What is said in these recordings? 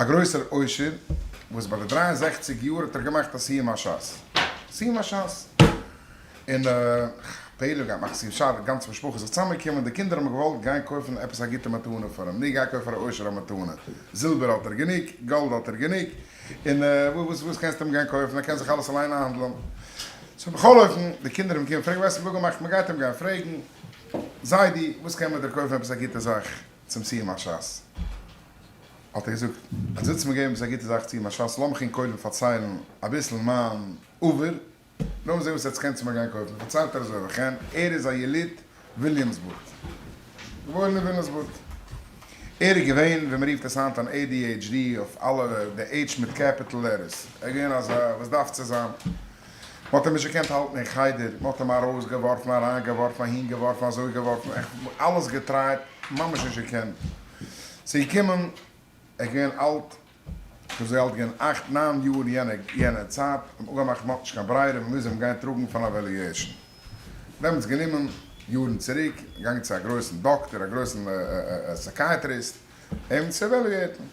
א גרויסער עושר וואס ביי די 63 יאר האט ער געמאכט א סיום הש"ס. סיום הש"ס. און פלא גייט מאכן סיום ש"ס, די גאנצע משפחה איז זיך צוזאמגעקומען, די קינדער האבן געוואלט גיין קויפן עפעס א גוטע מתנה פאר אים, נו גיי קויף פאר א עושר א מתנה, זילבער האט ער גענוג, גאלד האט ער גענוג, און וואס וואס קענסטו אים גיין קויפן, ער קען זיך אלעס אליין איינהאנדלען. so בכל אופן, די קינדער האבן געקומען פרעגן, ווייסט וואס מ'האט געמאכט, מ'גייט אים גיין פרעגן, זיידי, וואס קען מען דיר קויפן עפעס א גוטע זאך צום סיום הש"ס? האט ער געזאגט, אז ווילסט מיר געבן עפעס א גוטע זאך צו סיום הש"ס, לאמיך ענק קודם פארציילן אביסל מיין עבר, לאמיר זען וואס עטס קענטס מיר גיין קויפן, פארציילט ער אזוי, וכן, ער איז א יליד וויליאמסבורג, געבוירן אין וויליאמסבורג, ער איז געווען ווי מען רופט עס היינט אן ADHD אויף אלע די H מיט capital letters, ער איז געווען אזא וואס דארף צו זיין, מען האט אים נישט געקענט האלטן אין חדר, מען האט אים ארויס געווארפן, אריין געווארפן, אהין געווארפן, אזוי געווארפן, אלעס געטרייט, ממש נישט געקענט, ס'איז געקומען, ער איז געווען אלט, כ'בין אזוי אלט געווען אכט ניין יאר יענע יענע צייט, האט מען אפגעמאכט מ'האט נישט קיין ברירה מ'מוז אים גיין טראגן פאר אן evaluation. דעמאלטס גענומען, יארן צוריק, געגאנגען צו א גרויסן דאקטער, א גרויסן psychiatrist, אים צו evaluate ן.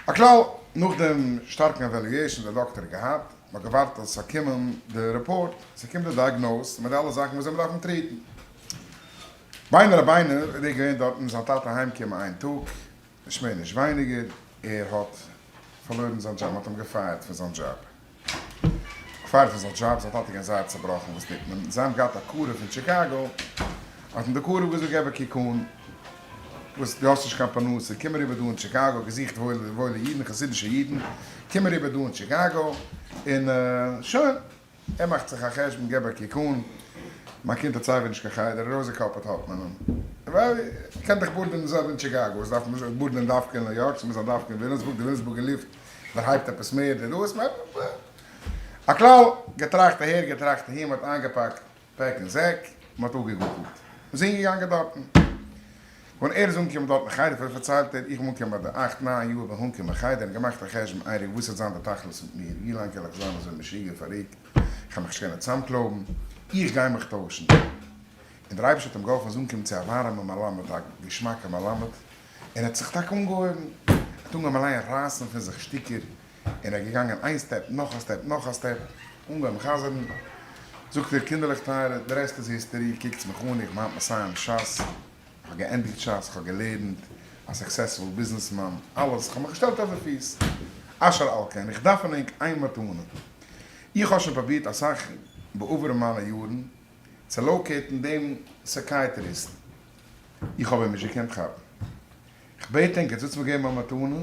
הכלל, נאך דעם שטארקן evaluation דער דאקטער האט געהאט, מ'האט געווארט אז ס'זאל קומען די report, ס'קומט די diagnose מיט די אלע זאכן וואס זיי דארפן treat ן. ביינער א ביינער איז ער געווען דארטן, זיין טאטע אהיימקומען איין טאג, נישט מער נישט ווייניגער, ער האט פארלוירן זיין דזשאב, מען האט אים געפייערט פון זיין דזשאב, געפייערט פון זיין דזשאב, זיין טאטע איז געווען זייער צעבראכן, וואס טוט מען, זיי האבן געהאט א קרוב אין טשיקאגא, האט אים די קרוב געזאגט געב א קוק אן, וואס דו האסט נישט קיין פרנסה, קום אריבער דא אין טשיקאגא, געזוכט וואוילע אידן, חסידישע אידן, קום אריבער דא אין טשיקאגא, און שוין. ער מאכט זיך א חשבון, געב א קוק אן, מיין קינד האט סייווי נישט קיין חדר, ארויסגעקאפעט האט מען אים. ווייל קען דאך בארדען די זעלבע אין טשיקאגא, וואס דארף מען בארדען דווקא אין ניו יארק, ס'מוז זיין דווקא אין וויליאמסבורג, די וויליאמסבורגער לופט דערהייבט עפעס מער די דאס, הכלל, געטראכט אהער געטראכט אהין, מ'האט איינגעפאקט פעק און זעק, מ'האט אפגעגאפלט, מ'איז אהינגעגאנגען דארטן. ווען ער איז אנגעקומען דארט אין חדר פארציילט ער, איך בין אנגעקומען ביי די אכט ניין יאר בין אנגעקומען אין חדר און געמאכט א חשבון איין רגע וואס וועט זיין די תכלית מיט מיר, ווי לאנג קען איך זיין אזוי משוגע פאררוקט, איך האב מיך נישט קענען צוזאמקלויבן, איך גיי מיך טוישן. און דער אייבערשטער האט אים געהאלפן ער איז אנגעקומען צו א ווארעמע מלמד, א געשמאקע מלמד, און ער האט זיך טאקע אנגעהויבן, ער האט אנגעהויבן אליין רייסן פון זיך שטיקער, און ער איז געגאנגען איין step נאך א step נאך א step, אנגעהויבן חזר'ן, זאגט ער, קינדערלעך טייערע, די rest איז history, קוקטס מיך אן, איך בין היינט מסיים שס, איך האב געענדיגט שס, איך האב געלערנט, א successful businessman, אלעס, איך האב מיך געשטעלט אויף די פיס, אשר על כן, איך דארף פון ענק איין מתנה, איך האב שוין פרובירט אסאך בעבר אין מיינע יארן, צו locate ן דעם psychiatrist, איך האב אים נישט געקענט כאפן, כ'בעט ענק עטס זאלטס מיר געבן א מתנה,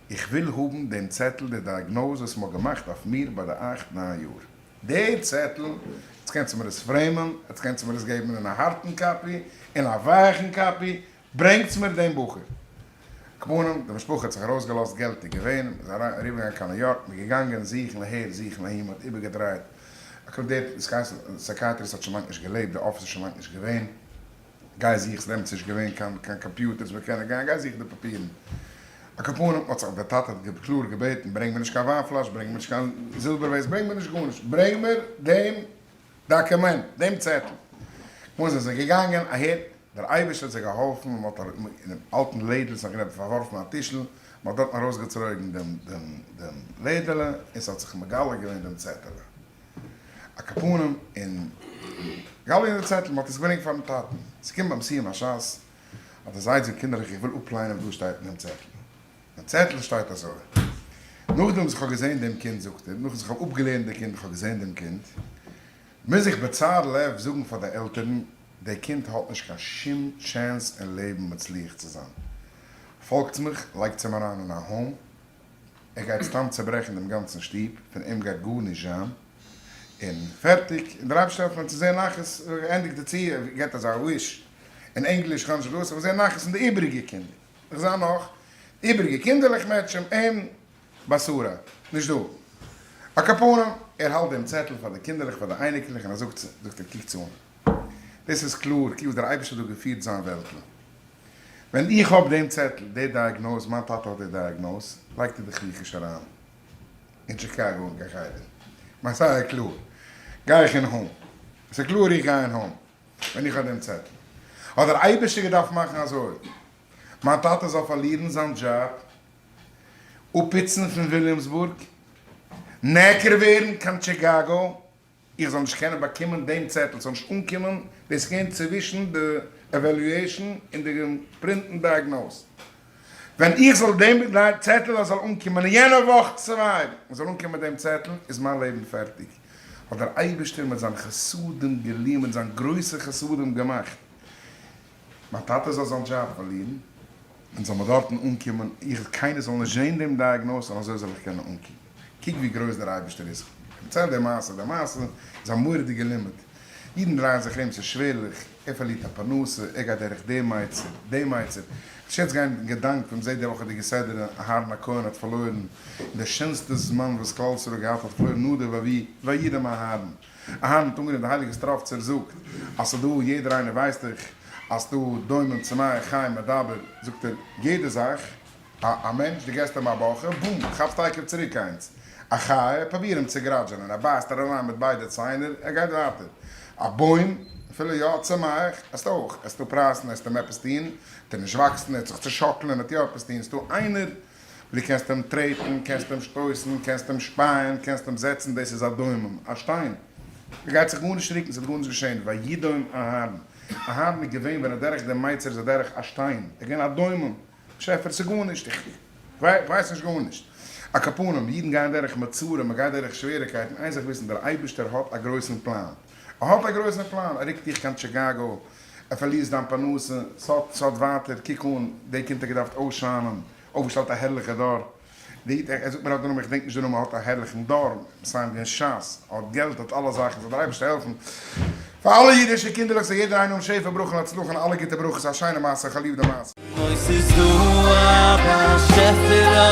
איך וויל האבן דעם צעטל די diagnose וואס מ'האט געמאכט אויף מיר ביי די אכט ניין יאר, די צעטל, עטס קענטס מיר עס frame ען, עטס קענטס מיר עס געבן אין א הארטן copy, אין א ווייכן copy, ברענגטס מיר דעם בחור. כמובן, די משפחה האט זיך ארויסגעלאזט, געלט איז געווען, מ'איז אריבערגעגאנגען קיין ניו יארק, מ'איז געגאנגען זוכן אהער זוכן אהין, מ'האט איבערגעדרייט, דער psychiatrist האט שוין לאנג נישט געלעבט, די אפיס איז שוין לאנג נישט געווען. גיי זוך, ס'דעמאלטס נישט געווען קיין קיין קאמפיוטערס מען קען גיין, גיי זוך די פאפירן. על כל פנים האט זיך דער טאטע האט קלאר געבעטן, ברענג מיר נישט קיין וויין פלאש, ברענג מיר נישט קיין זילבער vase, ברענג מיר נישט גארנישט, ברענג מיר דעם דאקומענט, דעם צעטל. און זיי זענען געגאנגען אהער, דער אייבערשטער האט זיי געהאלפן, מען האט אינעם אלטן לעדל, ס'איז נאך געווען פארווארפן א טישל, מען האט דארטן ארויסגעצויגן דעם דעם דעם לעדעלע, און ס'האט זיך מגלה געווען דעם צעטעלע. על כל פנים און גאלי אין די צעטל, מ'האט עס געברענגט פארן טאטן, ס'קומט ביים סיום השס, האט ער זייט זאגט קינדערלעך איך וויל אפליינען וואס דא שטייט אין דעם צעטל, אין צעטל שטייט אזוי, נאכדעם וואס איך האב געזען דעם קינד זאגט ער, נאך וואס איך האב אפגעלערנט די קינד איך האב געזען דעם קינד, מוז איך בצער לב זאגן פאר די עלטערן, דער קינד האט נישט קיין שום chance אין לעבן מצליח צו זיין, פאלגטס מיך, לייגטס אים אריין אין א home, ער גייט סתם צעברעכן דעם גאנצן שטוב, פון אים גייט גארנישט זיין, און פערטיג, און דער אייבערשטער העלפט מיר צו זען נחת, ענדיגט די צו, ער געבט אזא wish, אין ענגליש כ'האב נישט דאס, איך וויל זען נחת פון די איבעריגע קינדער, איך זע נאך די איבעריגע קינדערלעך מעטשען אים בשרה, נישט דא. על כל פנים, ער האלט דעם צעטל פאר די קינדערלעך פאר די אייניקלעך און ער זאגט, זאגט ער קוקטס אן, דאס איז קלאר, קוק וואס דער אייבערשטער האט דא געפירט זיין וועלטל, ווען איך האב דעם צעטל, די diagnose, מיין טאטע האט די diagnose, לייגט ער דיך מיך נישט אריין אין טשיקאגא אין קיין חדר. מיין זייער קלאר, גיי איך אין home. ס'איז קלאר איך גיי אין home ווען איך האב דעם צעטל. האט דער אייבערשטער געדארפט מאכן אזוי, מיין טאטע זאל פארלירן זיין דזשאב. אפפיצן פון וויליאמסבורג, נעקר ווערן קיין טשיקאגא, איך זאל נישט קענען באקומען דעם צעטל, ס'זאל נישט אנקומען, דאס איז געווען צווישן די evaluation און די פרינטן diagnose. ווען איך זאל דעם צעטל זאל אנקומען אין יענע וואך צוויי, איך זאל אנקומען מיט דעם צעטל, איז מיין לעבן פערטיג. האט דער אייבערשטער מיט זיין חסדים גלויים, מיט זיין גרויסע חסדים געמאכט, מיין טאטע זאל זיין דזשאב פארלירן, און זאל מען דארטן אנקומען, איך, קיינער זאל נישט זען דעם diagnose, און אזוי זאל איך קענען אנקומען. קוק ווי גרויס דער אייבערשטער איז. דערצייל די מעשה, די מעשה איז א מורא'דיגע לימוד. אידן דרייען זיך ארום, ס'איז שווערליך, ער פארלירט א פרנסה, ער גייט דורך דעם מיצר, דעם מיצר. כ'ש יעצט גיין אין געדאנק ווען מ'זעט די וואכעדיגע סדרה, אהרן הכהן האט פארלוירן אין די שענסטע זמן וואס כלל ישראל האט געהאט האט פארלוירן נדב ואביהוא וידם אהרן. אהרן האט אנגענומען די הייליגע סטראפצער זאגט אז ס'דא יעדער איינער ווייסט דאך אז ס'דא דומם צומח חי מדבר זאגט ער יעדע זאך א א מענטש דו געסט אים א באכע בום כאפט תיכף צוריק איינס א חיה פרוביר אים צו גראדזשענען ער בייסט אריין מיט ביידע ציינער ער גייט ווייטער א בוים אפילו יא צומח עסט אויך עסט אפרייסן עסט אים עפעס טון וועט ער נישט וואקסן ער וועט זיך צושאקלען ער וועט יא עפעס טון ס'דא איינער דו קענסט אים טרעטן, קענסט אים שטויסן, קענסט אים שפייען, קענסט אים זעצן, דאס איז א דומם, א שטיין. ער גייט זיך גארנישט רוקן, ס'וועט גארנישט געשען. וידום אהרן. אהרן איז געווען ווען ער דורך דעם מיצר איז ער דורך א שטיין. ער איז געווען א דומם. באשעפער, ס'איז גארנישט, איך ווייס נישט גארנישט. על כל פנים, אידן גייען דורך מצרים, מ'גייט דורך שוועריקייטן, איין זאך וויסן, דער אייבערשטער האט א גרויסן פלאן. ער האט א גרויסן פלאן, ער רוקט דיך קיין טשיקאגא, ער פארלירסט דיין פרנסה, ס'האט, ס'האט ווייטער, קוק אן, די קינד האט געדארפט אויסשיינען. אויפגעשטעלט א הערליכע דור, די איד, ער זאגט מיר האט די נאמען, איך געדענק נישט די נאמען, האט א הערליכן דור, מסיים געווען שס, האט געלט, האט אלע זאכן, זאל דער אייבערשטער העלפן פאר אלע אידישע קינדערלעך זאל יעדער איינער האבן שפע ברכה און הצלחה און אלע גוטע ברכות, א שיינע מעשה, איך האב ליב די מעשה. אוי ס'איז דא א באשעפער.